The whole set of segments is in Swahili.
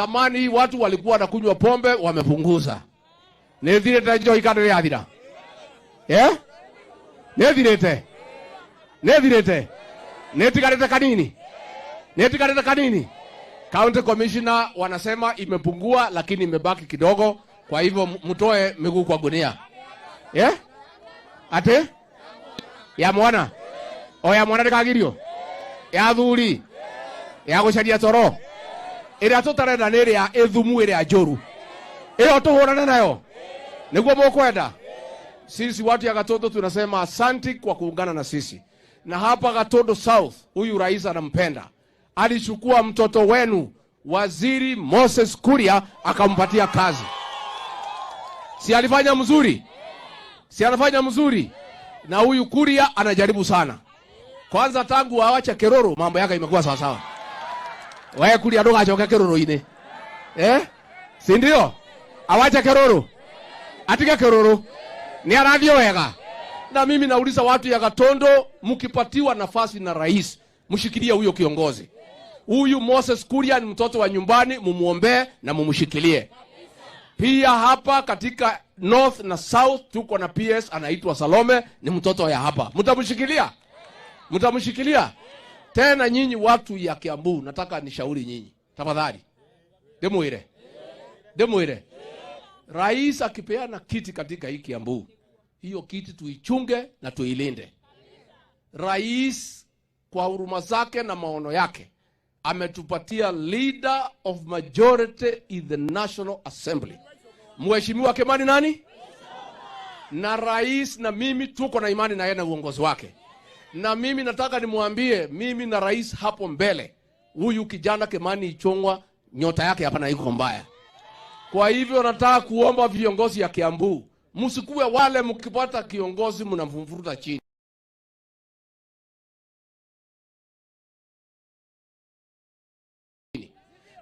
Zamani watu walikuwa wanakunywa pombe, wamepunguza. Nĩthirĩte njohi kana nĩyathira? Eh? Nĩthirĩte? Nĩthirĩte? Nĩtigarĩte kanini? Nĩtigarĩte kanini? County Commissioner wanasema imepungua, lakini imebaki kidogo, kwa hivyo mtoe miguu kwa gunia. Eh? Ate? Ya mwana? O ya mwana ndĩkagirio? Ya thuri? Ya gũcaria toro? Ĩrĩa tũtarenda nĩ ĩrĩa ĩthumu ĩrĩa njũru. Ĩyo tũhũrane nayo. Nĩguo mũkwenda. Sisi watu ya Gatundu tunasema asanti kwa kuungana na sisi. Na hapa Gatundu South, huyu rais anampenda. Alichukua mtoto wenu Waziri Moses Kuria akampatia kazi. Si alifanya mzuri? Si alifanya mzuri? Na huyu Kuria anajaribu sana. Kwanza tangu awache Keroro mambo yake imekuwa sawa sawa. Wewe Kuria ndũgacoke Keroro-inĩ. Eh? Si ndio? Awache Keroro. Atige Keroro. Ni arathiĩ wega. Na mimi nauliza watu ya Gatundu, mkipatiwa nafasi na rais, mshikilie huyo kiongozi. Huyu Moses Kuria ni mtoto wa nyumbani, mumuombee na mumshikilie. Pia hapa katika North na South tuko na PS anaitwa Salome, ni mtoto ya hapa. Mtamshikilia? Mtamshikilia? Tena nyinyi watu ya Kiambu, nataka nishauri nyinyi. Tafadhali. Ndimwire. Ndimwire. Rais akipeana kiti katika hii Kiambu, hiyo kiti tuichunge na tuilinde. Rais kwa huruma zake na maono yake ametupatia leader of majority in the National Assembly, Mheshimiwa Kimani nani? Na rais na mimi tuko na imani na yeye na uongozi wake. Na mimi nataka nimwambie, mimi na rais hapo mbele, huyu kijana Kimani Ichung'wah nyota yake hapana iko mbaya. Kwa hivyo nataka kuomba viongozi ya Kiambu, msikuwe wale mkipata kiongozi mnamvuruta chini.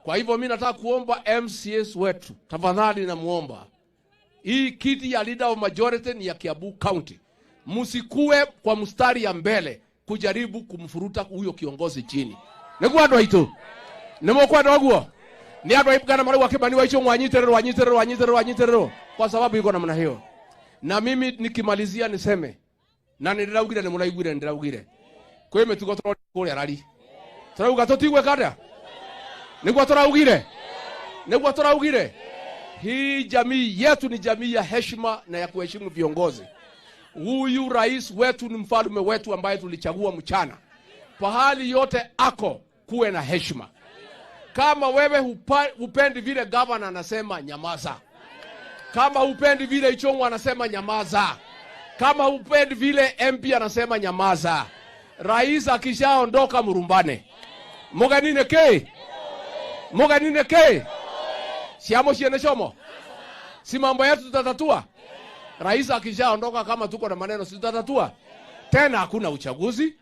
Kwa hivyo mimi nataka kuomba MCS wetu, tafadhali namuomba, hii kiti ya leader of majority ni ya Kiambu County. Msikuwe kwa mstari ya mbele kujaribu kumfuruta huyo kiongozi chini. Nĩguo andũ aitũ? Nĩmũkwenda ũguo? Nĩ andũ aigana marauga Kimani wa Ichung'wah anyitĩrĩrwo, anyitĩrĩrwo, anyitĩrĩrwo, anyitĩrĩrwo, kwa sababu iko namna hiyo. Na mimi nikimalizia niseme, na nĩndĩraugire, nĩmũraiguire, nĩndĩraugire kwĩ mĩtugo tũrona kũrĩa rari tũrauga tũtigwe kada, nĩguo tũraugire, nĩguo tũraugire. Hii jamii yetu ni jamii ya heshima na ya kuheshimu viongozi. Huyu rais wetu ni mfalme wetu ambaye tulichagua mchana. Pahali yote ako kuwe na heshima. Kama wewe hupendi vile governor anasema, nyamaza. Kama hupendi vile Ichung'wah anasema, nyamaza. Kama hupendi vile MP anasema, nyamaza. Rais akishaondoka murumbane. Muganine ke? Muganine ke? Siamo siene shomo? Si mambo yetu tutatatua? Rais akishaondoka kama tuko na maneno si tutatatua? Tena hakuna uchaguzi.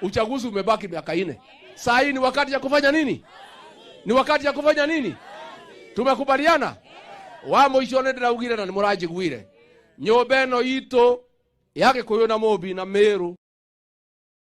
Uchaguzi umebaki miaka 4. Saa hii ni wakati ya kufanya nini? Ni wakati ya kufanya nini? Tumekubaliana? Wa mũico nĩ ndĩraugire na nĩ mũranjiguire. Nyũmba ĩno itũ ya Gĩkũyũ na Mũmbi na Meru